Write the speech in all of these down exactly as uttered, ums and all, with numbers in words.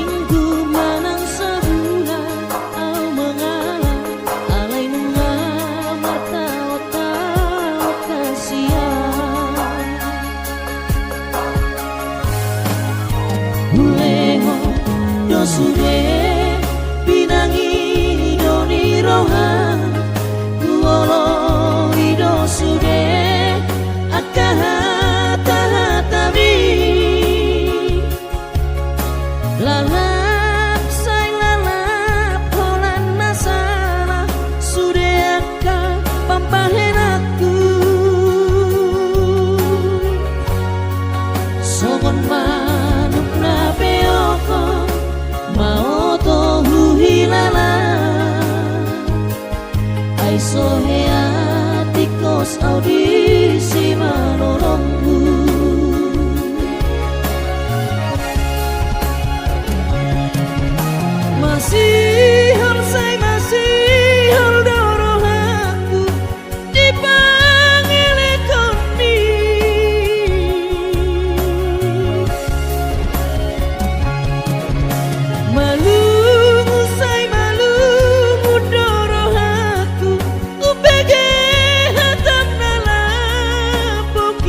Nunga manang sabulan au mangalap, alai nunga martaon-taon hasian. Hulehon do sude pinangido ni roha, huoloi do sude angka hata-hatami. Lalap sai lalap holan na sala sude angka pambahenanku. Songon manuk na peokhon, maoto huhilala. Ai so hea tingkos au di simalolongmu. Masihol sai masihol do rohangku di pangelekonni. Malungun sai malungun do rohangku umbege hatam na lapok i.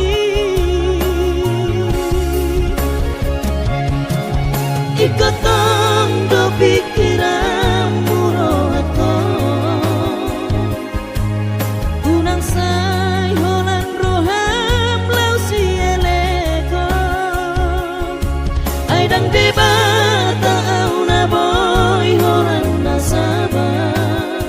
Ingkon tong do pingkiranmu rohangkon. Unang sai holan roham laho sielekon. Ai ndang Debata au na boi holan na sabar.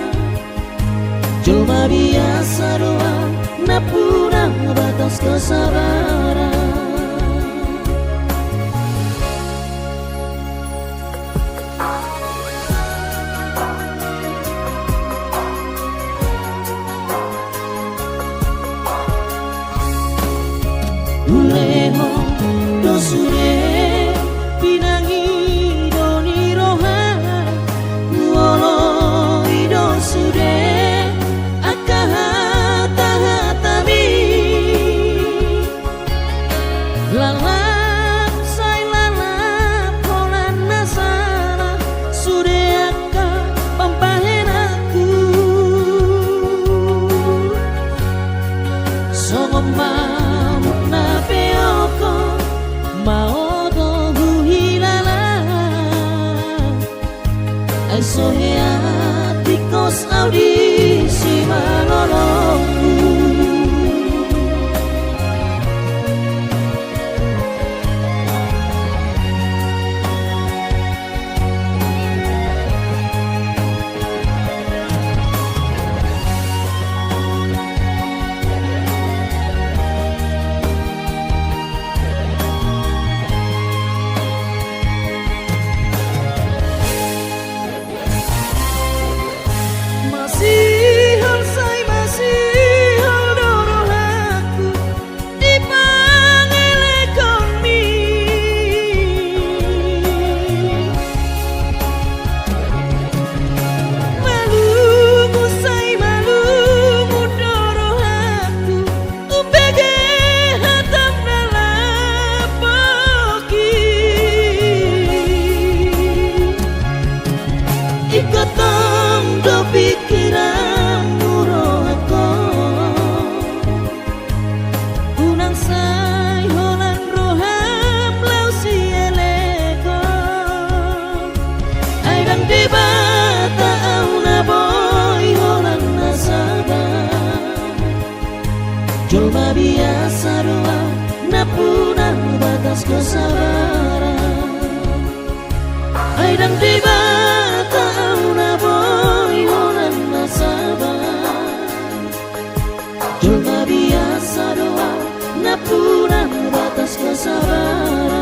Jolma biasa do au nampuna batas kesabaran. Hulehon do sude pinangido ni roha, huoloi do sude angka hata-hatami. Lalap sai lalap holan na sala sude angka pambahenanku. Songon manuk na peokhon, maoto huhilala. Ai so hea tingkos au di simalolongmu. Masihol sai masihol do rohangku di pangelekonni. Malungun sai malungun do rohangku umbege hatam na lapok i. Ingkon tong do pingkiranmu rohangkon. Unang sai holan roham laho sielekon. Ai ndang Debata au na boi holan na sabar. Jolma biasa do au nampuna batas kesabaran. Ai ndang Debata au na boi holan na sabar. Jolma biasa do au nampuna batas kesabaran.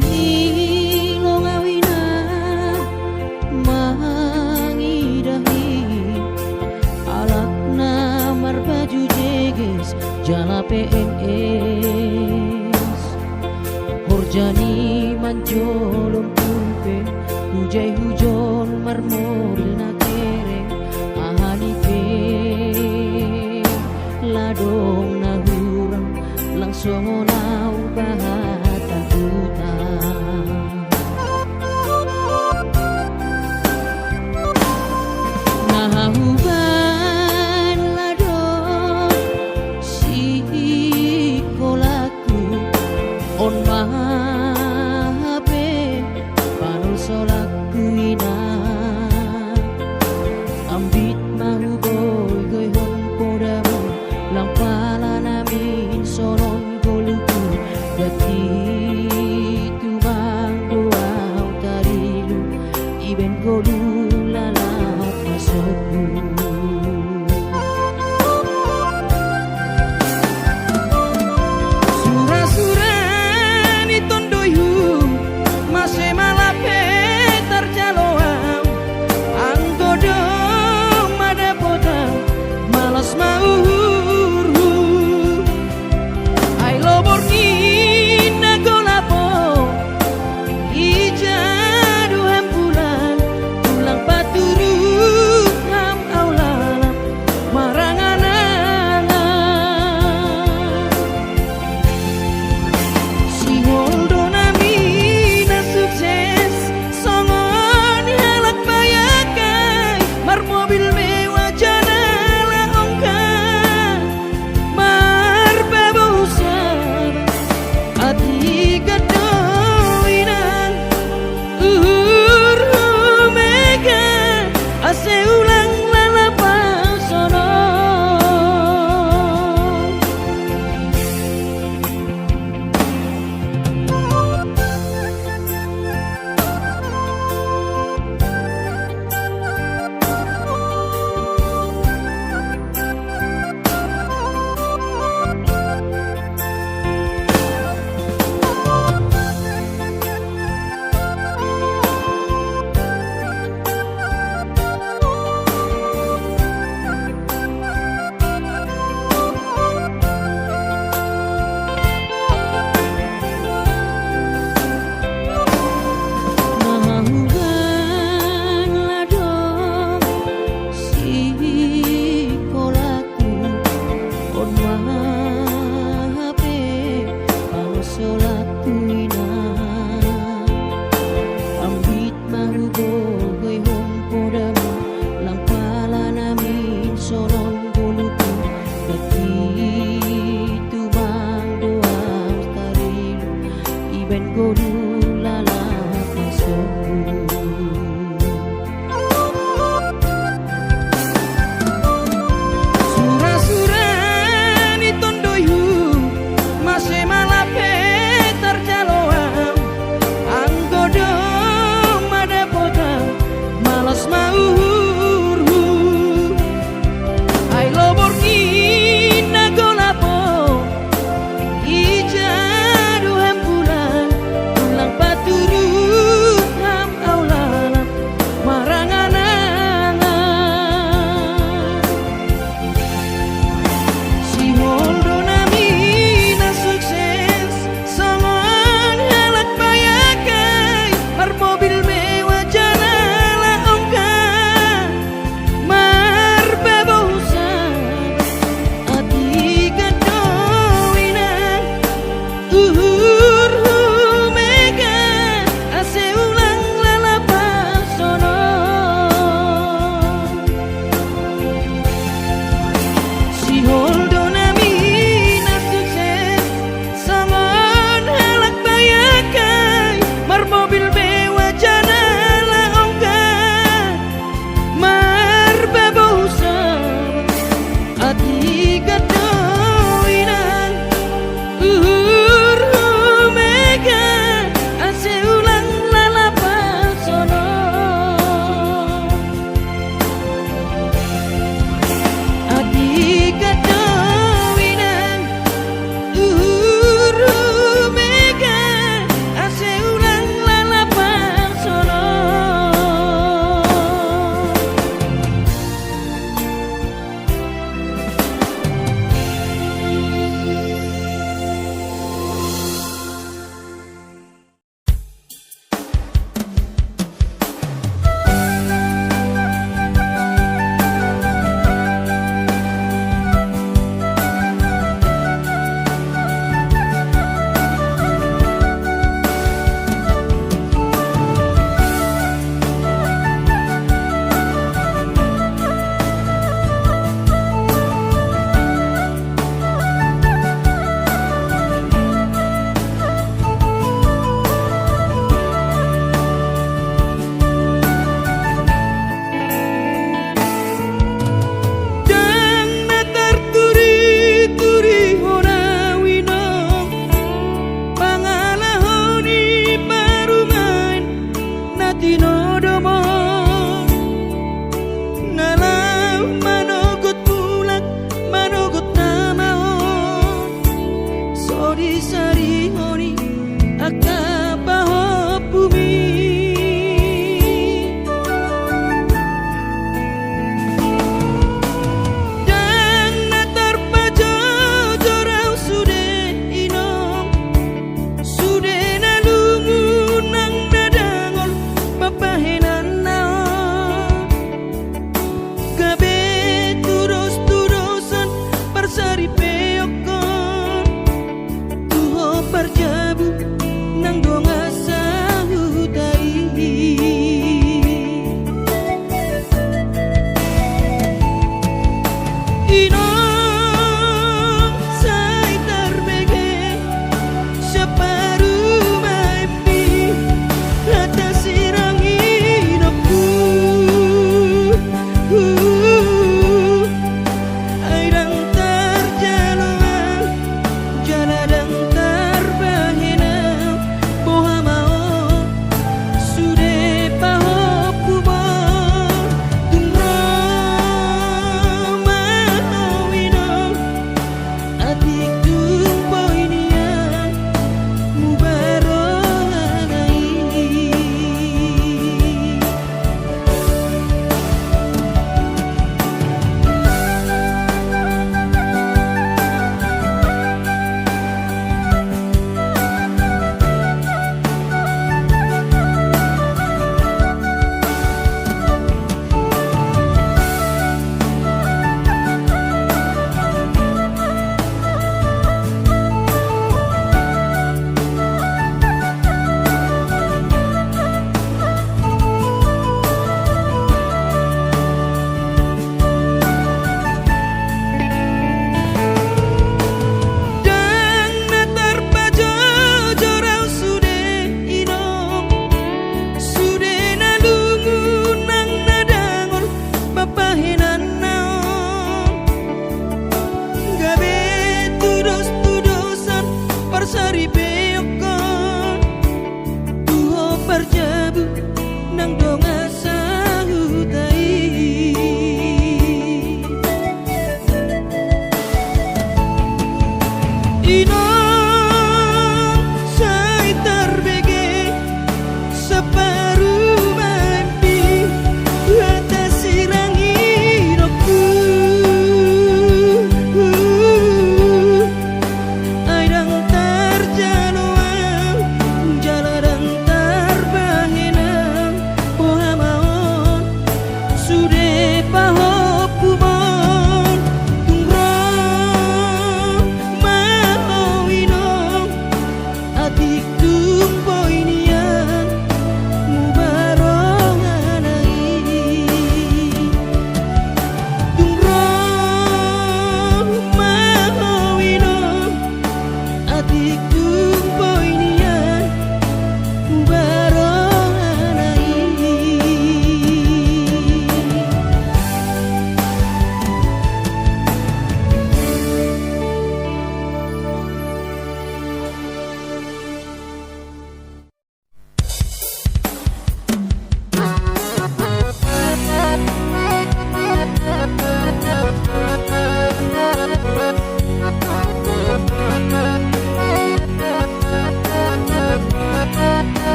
Milo au ina mangidahi halak na marbaju jeges jala P N S. Horja ni manjolom pulpen, hujai hujon marmobil na kereng, aha ni pe ladong na hurang, langsung on au bahat angkutan. Na hubaen ladong sikolahku, on ma hape panolsolangku ina. Ambit ma hugoigoihon podamu, lang pala namin songon goluku, ganti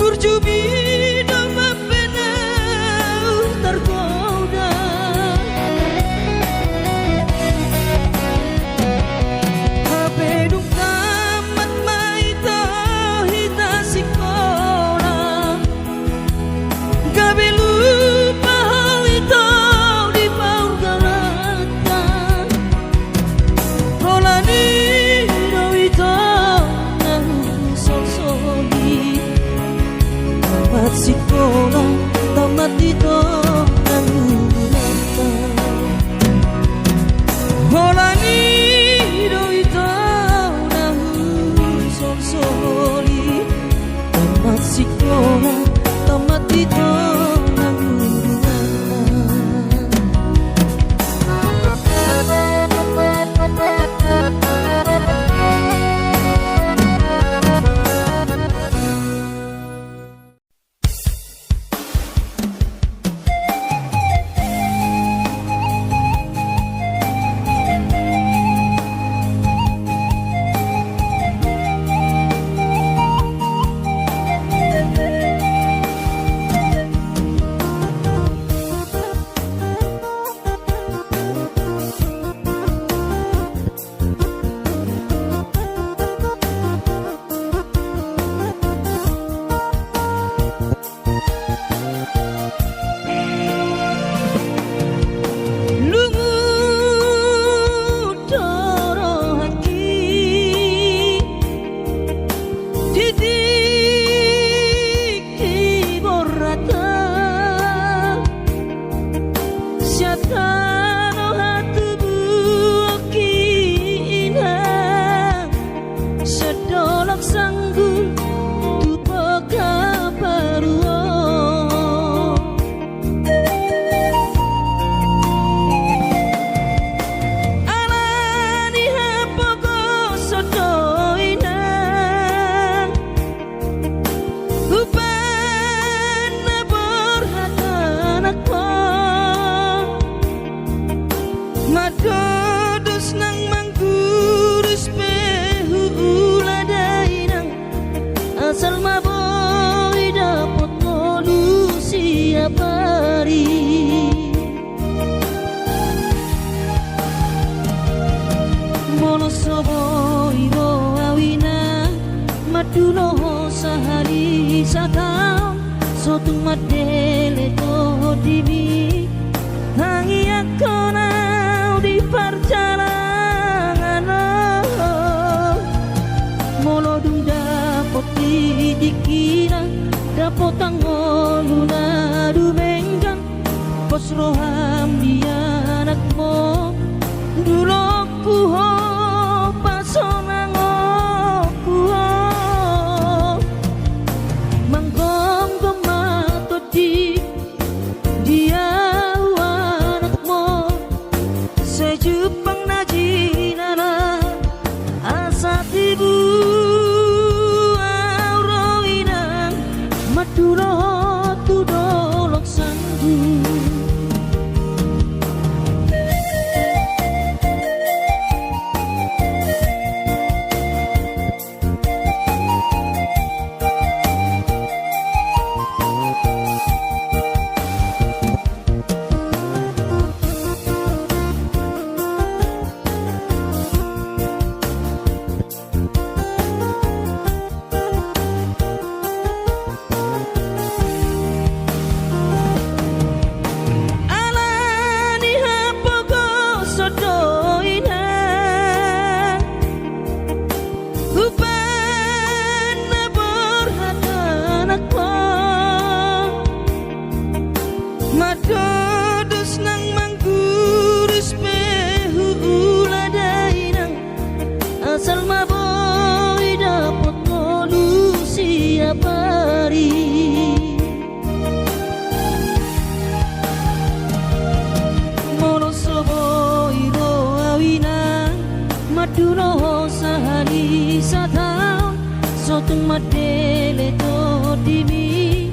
Burju mi do mampenau targoda. Hape dung tamat ma ito hita sikola, gabe lupa ho ito di paurgalanta. Holan i do ito na husolsoli, tamat sikola, tamat ito na hurang. Holan i do ito na husolsoli, tamat sikola, tamat ito na hurang. Lungun do rohangki di tingki borhat, sian tano hatubuanki, inang, sian dolok sanggul tu pomparan. Ala ni hapogoson do, inang, umbahen na borhat anakmu, mandodus nang manggurus pe huula da, inang, asal ma boi dapot ngolu siap ari. Molo so boi ro au, inang, mandulo ho sahali sataon, so tung mandele tondimi, tangiangkon au di parjalangan on. Molo dung dapot di tingkina dapotan ngolu na dumenggan, pos roham di anakmu, dulokku ho, pasonangku ho. Manggomgom ma tondi di au anakmu, sai jumpang na jinala, asa tibu au ro, inang, mandulo ho tu dolok sanggul. Ala ni hapogoson do, inang, umbahen na borhat anakmu, mandodus nang manggurus pe huula da, inang, asal ma boi dapot ngolu siap ari. Molo so boi ro au, inang, mandulo ho sahali sataon, so tung mandele tondimi,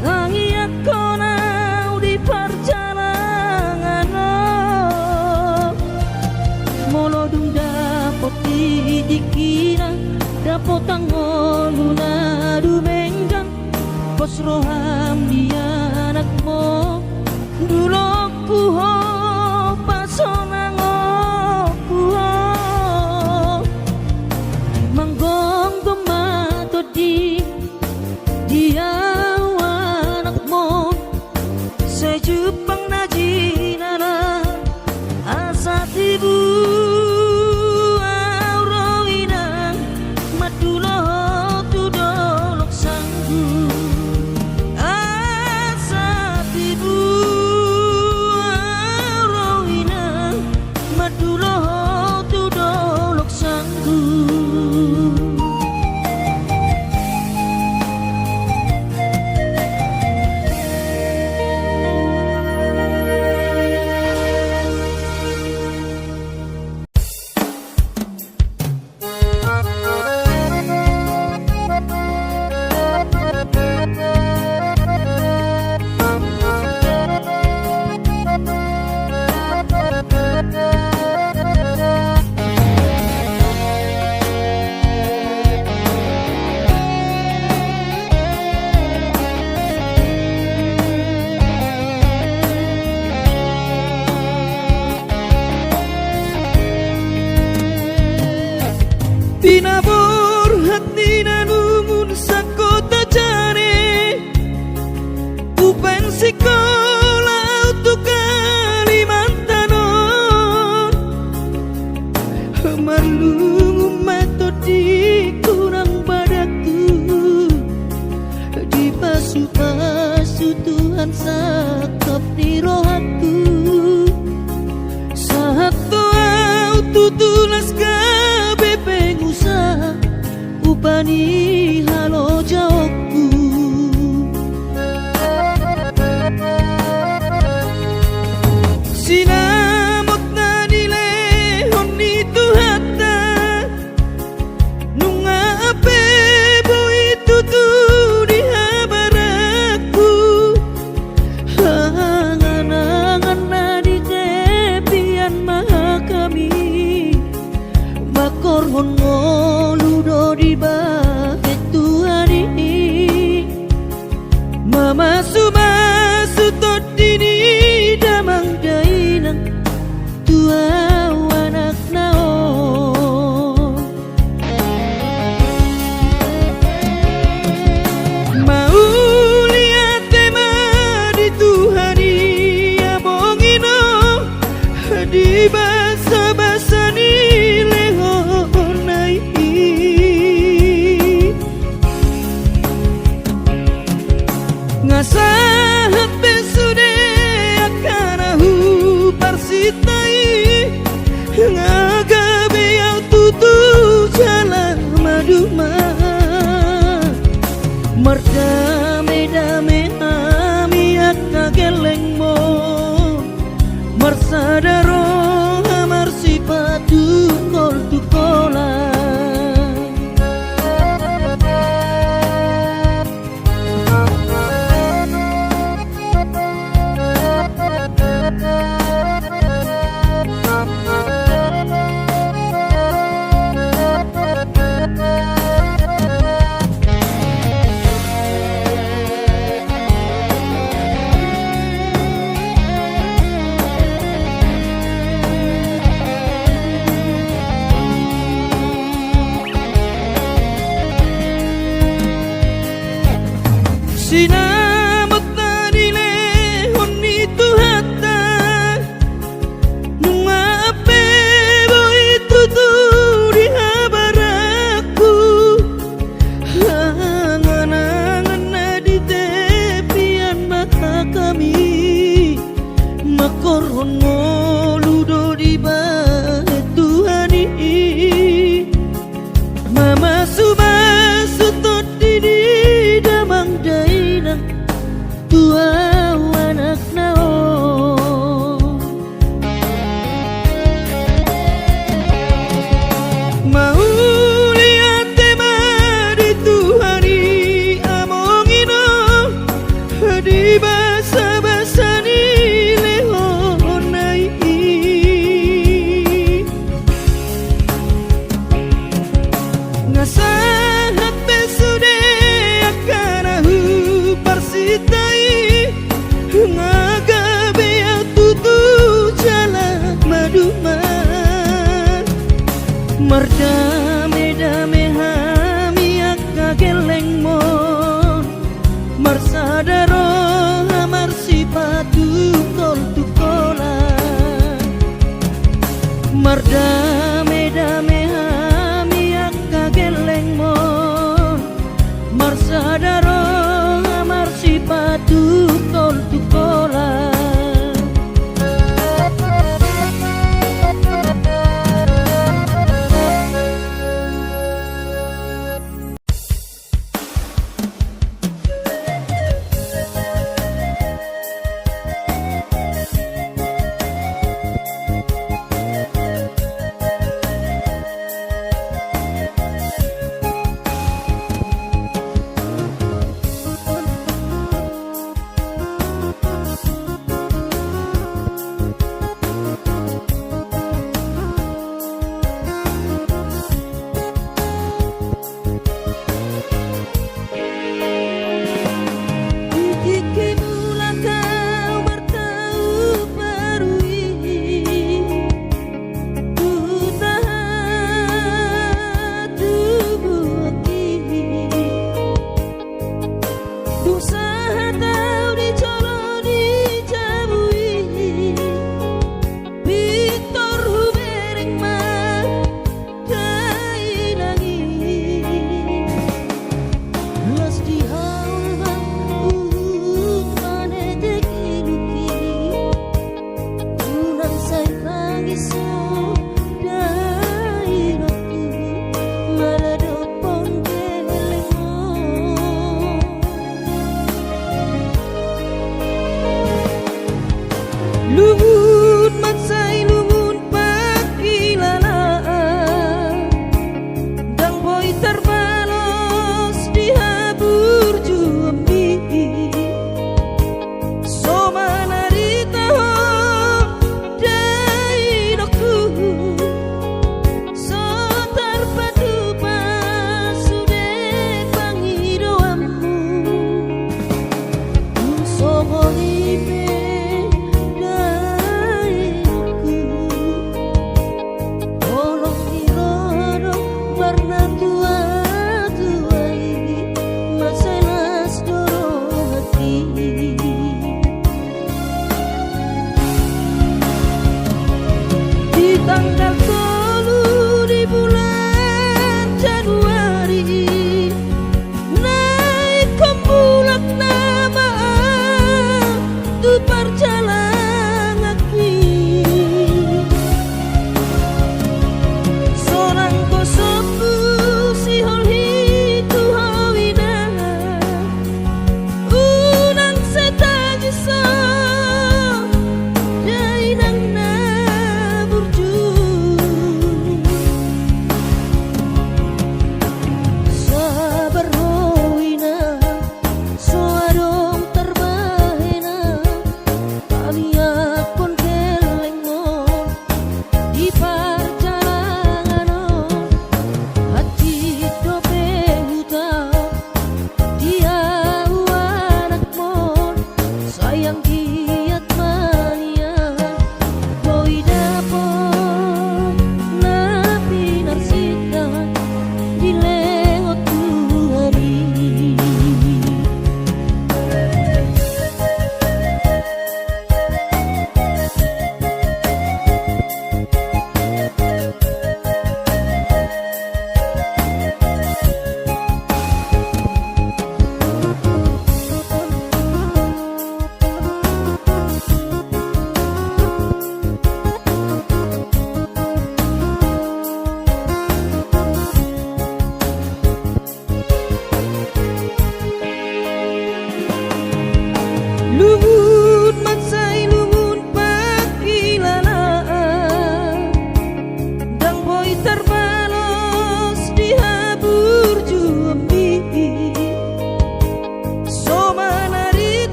tangiangkon au di parjalangan on. Molo dung dapot di tingkina dapotan ngolu na dumenggan, Mardame-dame hami angka gellengmon, marsada roha marsipatu kol tu kola. Sinamot na nilehon ni Tuhanta, nunga pe boi tutu di habaranku. Angan-angan na di tepian ma hami, mangkorhon ngolu do dibahen Tuhan i. Mamasu-masu tondi ni damang dainang,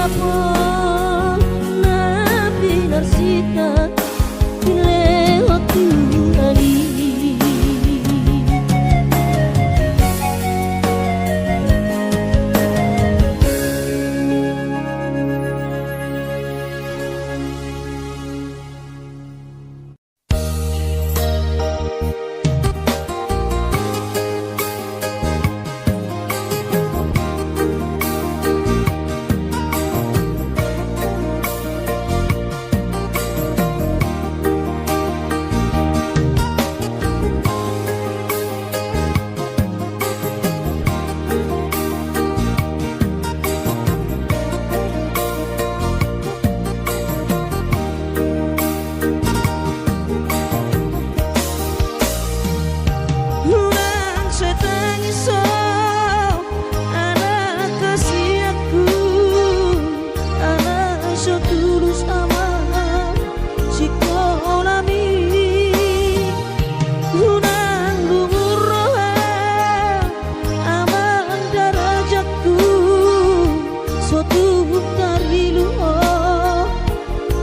Apa na pinarsita dilehon Tuhan i. Unang sai tangis ho, anak kesayanganku, ala so tulus amang sikola mi. Unang lungun roha amang darajatku, so tung tarilu ho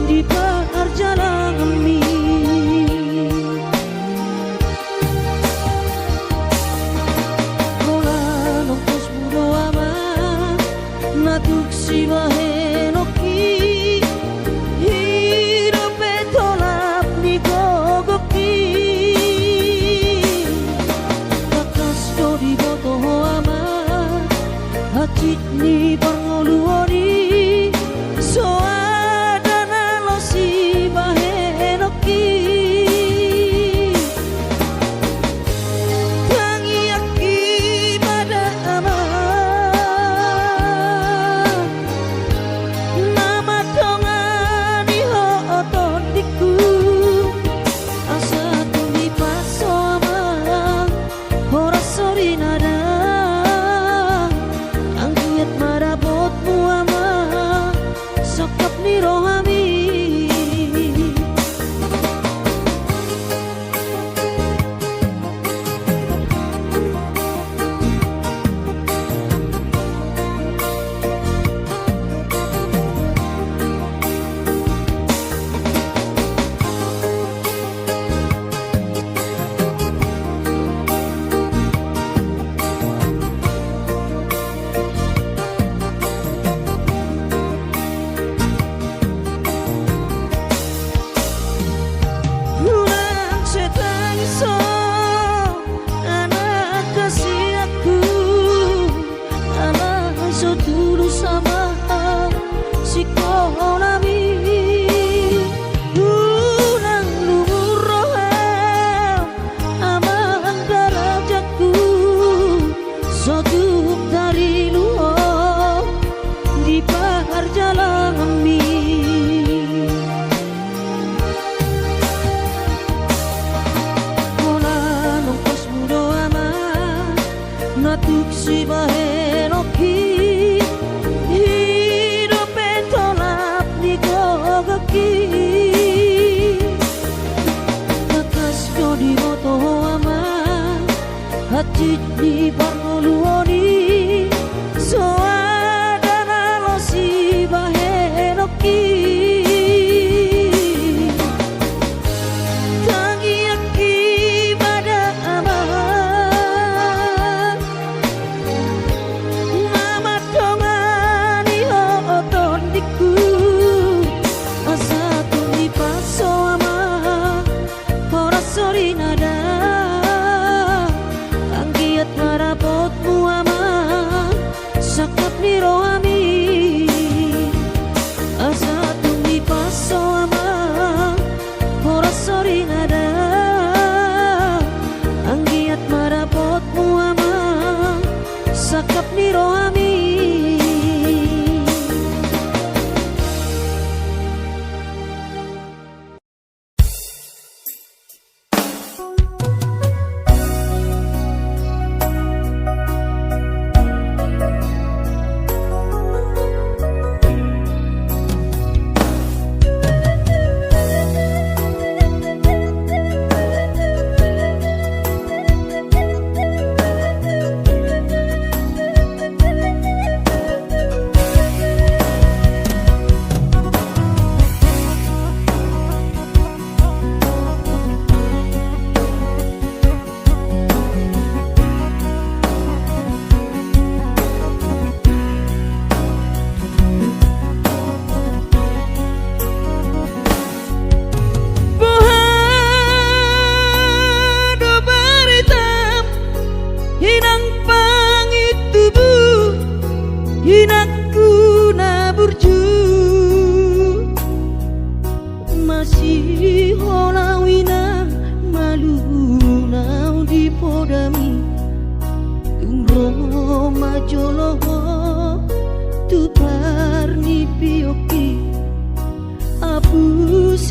di parjalananmi. Holan ongkosmu do amang na tung sibahenonki, i dope tolap ni gogongki. Tangkas do diboto ho amang hansit ni parngoluon i, so ada na laho sibahenonki. Tangiangki ma da amang, na mandongani ho tondingku, asa tung dipaso amang horas sori na da. Anggiat ma dapotmu amang sangkap ni rohami. Unang sai tangis ho, anak kesayanganku, ala so tulus amang sikolami. Unang lungun roha amang darajatku, so tung tarilu ho di parjalananmi. Holan ongkosmu do amang na tung sibahenonki, i dope tolap ni gogongki. Tangkas do diboto ho amang hansit ni parngoluon i, so ada na laho sibahenonki. Tangiangki ma da amang, na mandongani ho tondingku, asa tung dipaso amang horas sori na da. Anggiat ma dapotmu amang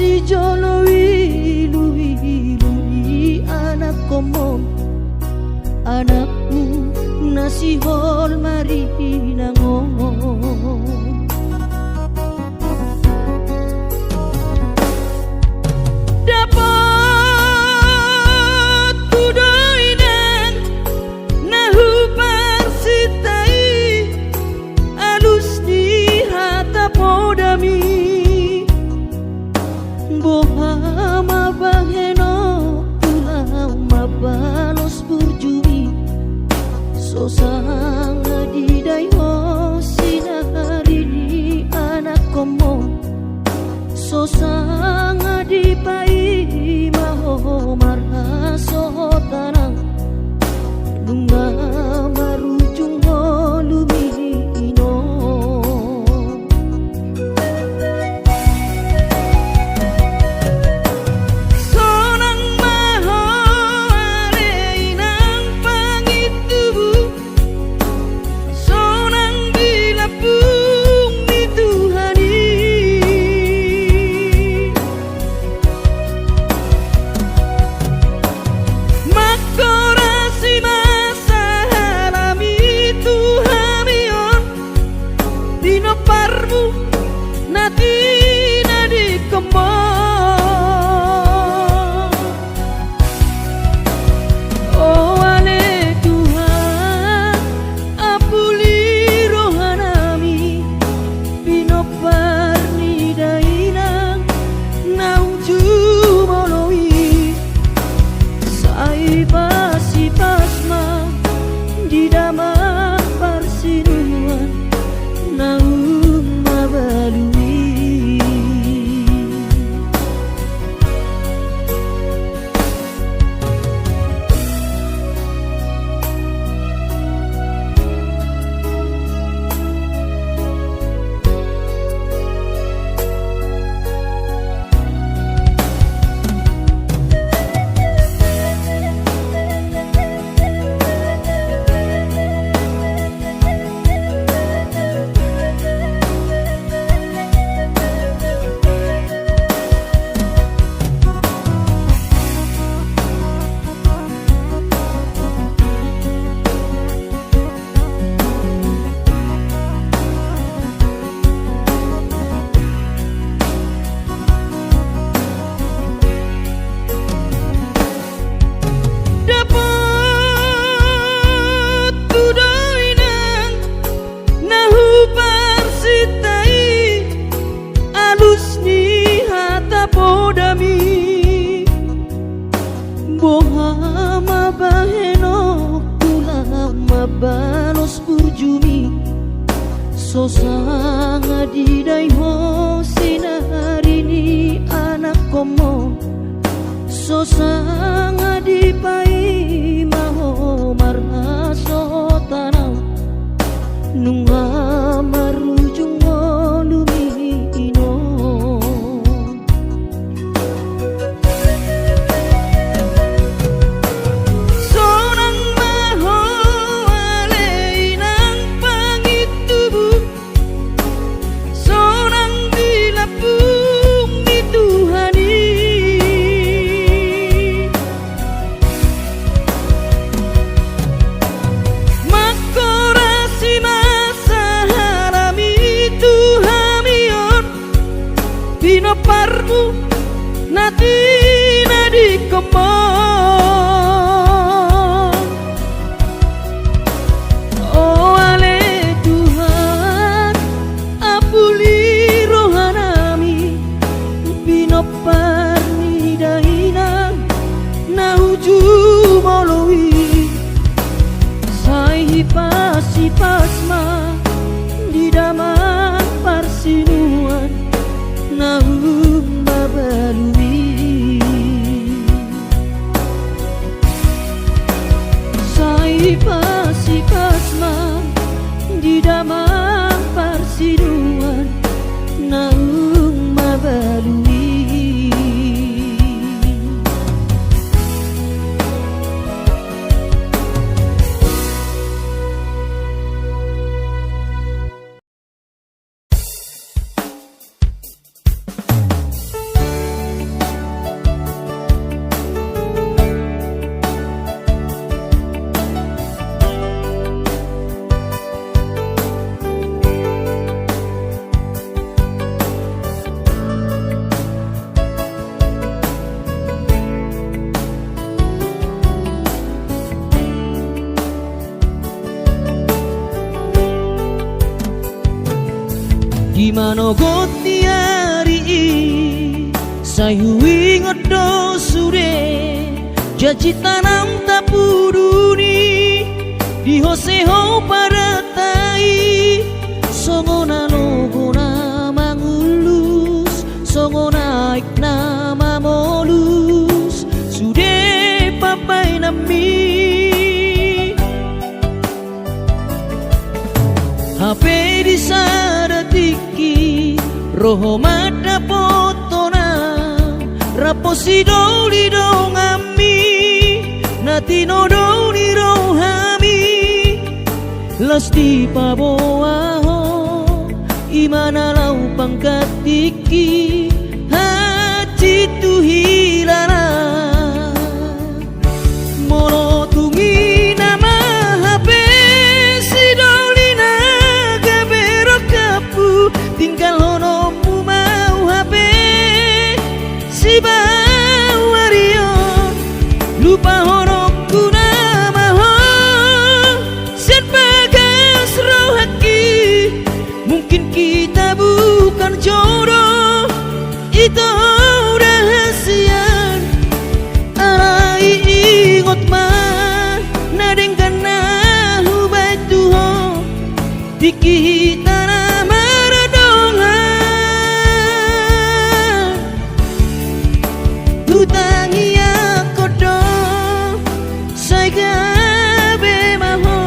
Di jolo iluilu ni anakkonmon, anakmu na sihol marinangon. Dapothu do inang na huparsinta i, alus ni hata podami. Boha ma bahenonku laho mambalos burjumi? So sanga didai ho sinari ni anakkonmon. So sanga dipaima ho marhasohotan nang, nunga marujung ngolumi, inong. Sonang ma ho ale inang pangintubu, sonang di lambung ni Tuhan i. Mangkorasi ma sahalami tu hami on, pinomparmu na tinadingkonmon. O ale Tuhan, ampuli rohanami, pinompar ni dainang na uju molo i. Sai pasipas ma di damang parsinuan naung mabalu i. Dapothu do inang na huparsinta i, alus ni hata podami. Boha ma bahenonku laho mambalos burjumi? So sanga didai ho sinari ni anakkonmon. So sanga dipaima ho marhasohotan nang, nunga marujung ngolumi, inong. Sonang ma ho ale inang pangintubu, sonang di lambung ni Tuhan i. Mangkorasi ma sahalami tu hami on, pinomparmu na tinadingkonmon. O ale Tuhan, ampuli rohanami, pinompar ni dainang na uju molo i. Sai hipasipas ma di damang parsinuan naung mabalu i. Di manogot ni ari i, sai huingot do sude, janji na naung tapudun i, di ho seho parata i, songon na logo na mangulus, songon aek na mamolus, sude pambaenanmi. Hape di sada tingki, ro ho mandapothon au, rap ho sidoli donganmi, na tinodo ni rohami, laos dipaboa ho, i ma na laho panggantingki, hansit tu hilala. Molo tung i nama hape sidoli na gabe rongkaphu, tinggalhononmu ma au hape sibaoa ari on. Lupahononku nama ho sian bagas rohangki. Mungkin kita bukan jodoh, ito udah hasian. Alai ingot ma na denggan na hubaen tu ho, tingki hita na mardongan. Hutangiangkon do, sai gabe ma ho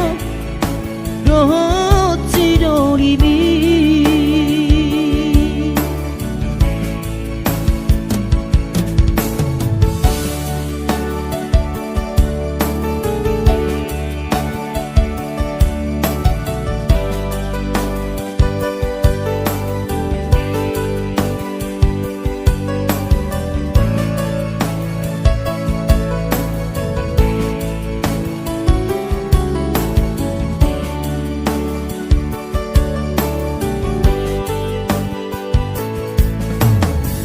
dohot sidolimi.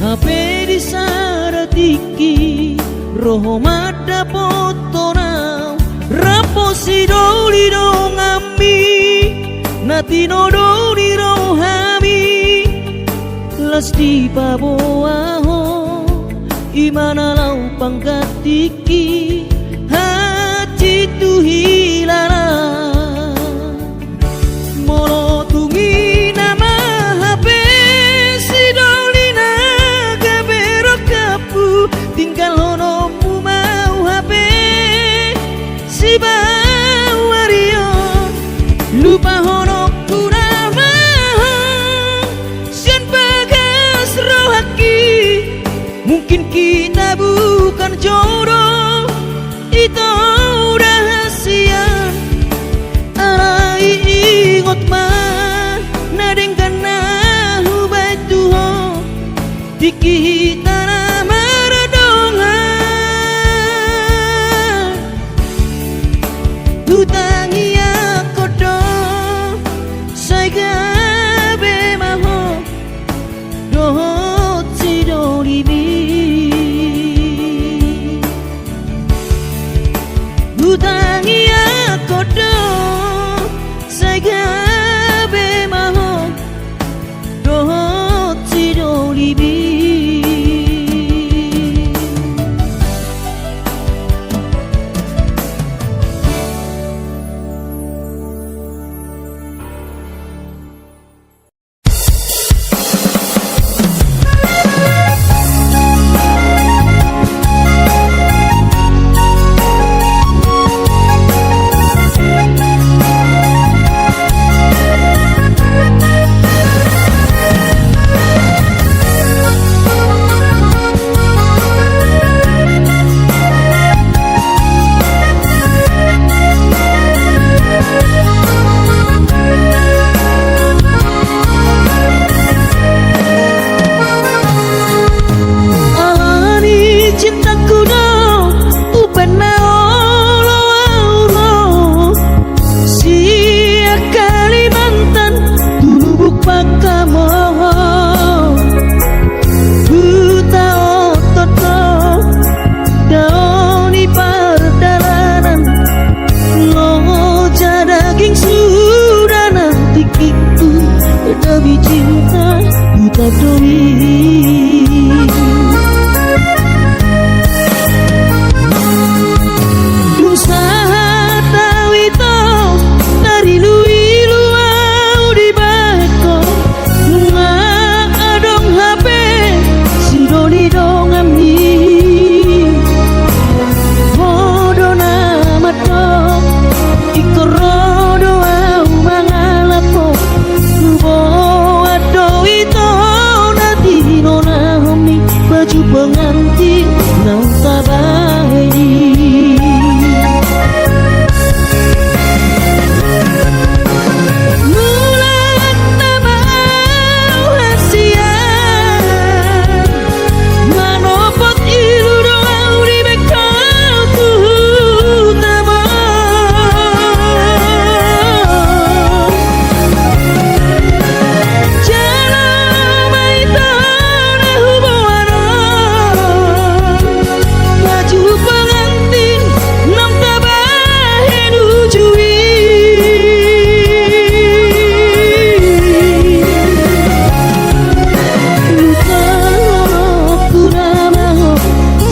Hape di sada tingki, ro ho mandapothon au, rap ho sidoli donganmi, na tinodo ni rohami, laos dipaboa ho, i ma na laho panggantingki, hansit tu hilala. Molo tung i nama hape sidoli na gabe rongkaphu, tinggalhononmu ma au hape sibaoa ari on. Lupahononku nama ho sian bagas rohangki. Mungkin kita bukan jodoh, ito udah hasian. Alai ingot ma na denggan na hubaen tu ho, tingki hita na mardongan. Hutangiangkon do, sai gabe ma ho dohot sidolimi. Hutangiangkon do, sai gabe ma ho dohot sidolimi. Cinta buta do i. Dung sahat au ito, tariluilu au dibahen ho. Nunga adong hape sidoli donganmi. Ho do na mandok, ingkon ro do au mangalap ho. Huboan do ito na tinonahonmi, baju pengantin naung tabahen i. Mulak tama au hasian, manopot ilu do au dibahen ho tu tama. Jala ma ito na huboan on, baju pengantin naung tabahen uju i. Luka hu na maho,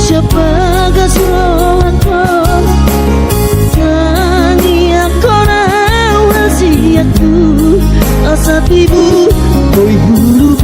sian bagas rohangku. Tangiangkon au hasianku, asa tibu boi hulur